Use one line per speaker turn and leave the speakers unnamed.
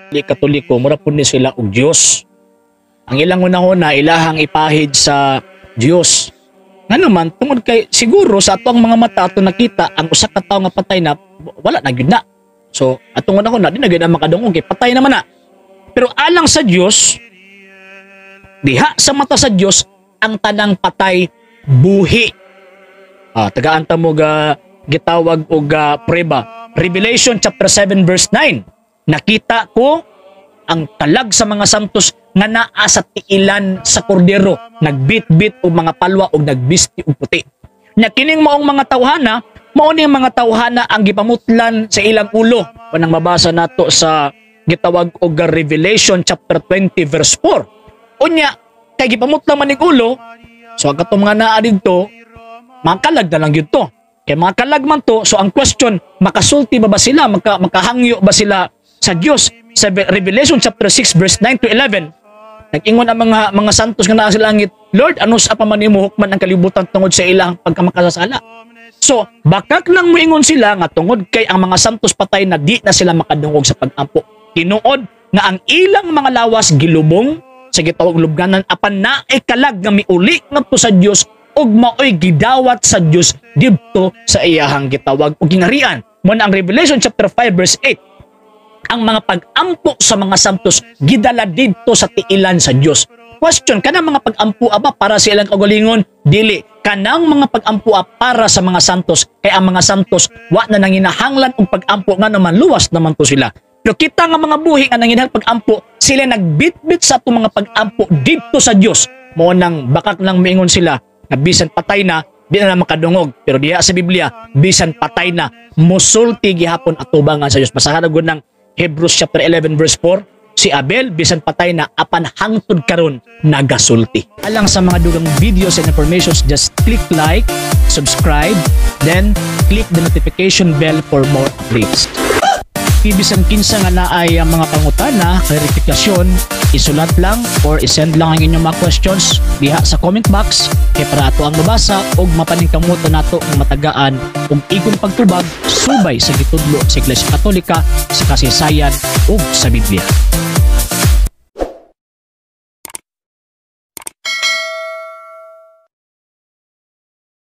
Di Katoliko, mura pud ni sila og Dios. Ang ilang hunahuna, ilahang ipahid sa Dios. Nga naman, tungod kay siguro sa atong mga mata ato nakita ang usa ka tawo nga patay na, wala na gyud na. So, atong hunahuna, di na gyud na makadungog kay patay naman na. Pero alang sa Dios, diha sa mata sa Dios, ang tanang patay buhi. Tagaan ta mo ga gitawag og prueba. Revelation chapter 7 verse 9. Nakita ko ang kalag sa mga santos nga naa sa tiilan sa kordero, nagbitbit og mga palwa og nagbisti og puti. Nya kining maong mga tawhana, mao ning mga tawhana ang gipamutlan sa ilang ulo. Panang mabasa nato sa gitawag og Revelation chapter 20 verse 4. Unya kay gipamutlan man ning ulo, so ang katong mga naa didto, mga kalag na lang gyud to. Kay mga kalag man to, so ang question, makasulti ba ba sila, makahangyo ba sila sa Dios? Sa Revelation chapter 6 verse 9 to 11, nag-ingon ang mga santos nga naa sa langit, "Lord, ano sa pa man nimo hukman ang kalibutan tungod sa ilang pagkamakasasala?" So, bakak nang moingon sila nga tungod kay ang mga santos patay na, di na sila makadungog sa pag-ampo. Tinuod nga ang ilang mga lawas gilubong sa gitawag lubnganan, apan naay kalag nga miuli ngadto sa Dios ug maoy gidawat sa Dios didto sa iyahang gitawag og gingharian. Mo na ang Revelation chapter 5 verse 8, ang mga pag-ampo sa mga santos gidala didto sa tiilan sa Dios. Question, kanang mga pag-ampo ba para sa ilang kaugalingon? Dili. Kanang mga pag-ampo para sa mga santos, kay ang mga santos wa na nanginahanglan og pag-ampo nga naman luwas naman to sila. Pero kita nga mga buhi nga nanginahanglan pag-ampo, sila nagbitbit sa atong mga pag-ampo didto sa Dios. Mo nang bakak nang miingon sila nga bisan patay na, di na makadungog. Pero diha sa Biblia, bisan patay na, musulti gihapon atubangan sa Dios. Basahan na gud ng Hebrews chapter 11 verse 4, si Abel bisan patay na, apan hangtod karon nagasulti. Alang sa mga dugang videos and informations, just click like, subscribe, then click the notification bell for more updates. Bisan kinsa nga naay ang mga pangutana, klarifikasyon, isulat lang or isend lang ang inyong mga questions diha sa comment box kay para ato ang mabasa og mapaningkamutan nato nga matagaan og igon pagtubag subay sa gitudlo sa Iglesia Katolika sa kasaysayan ug sa Biblia.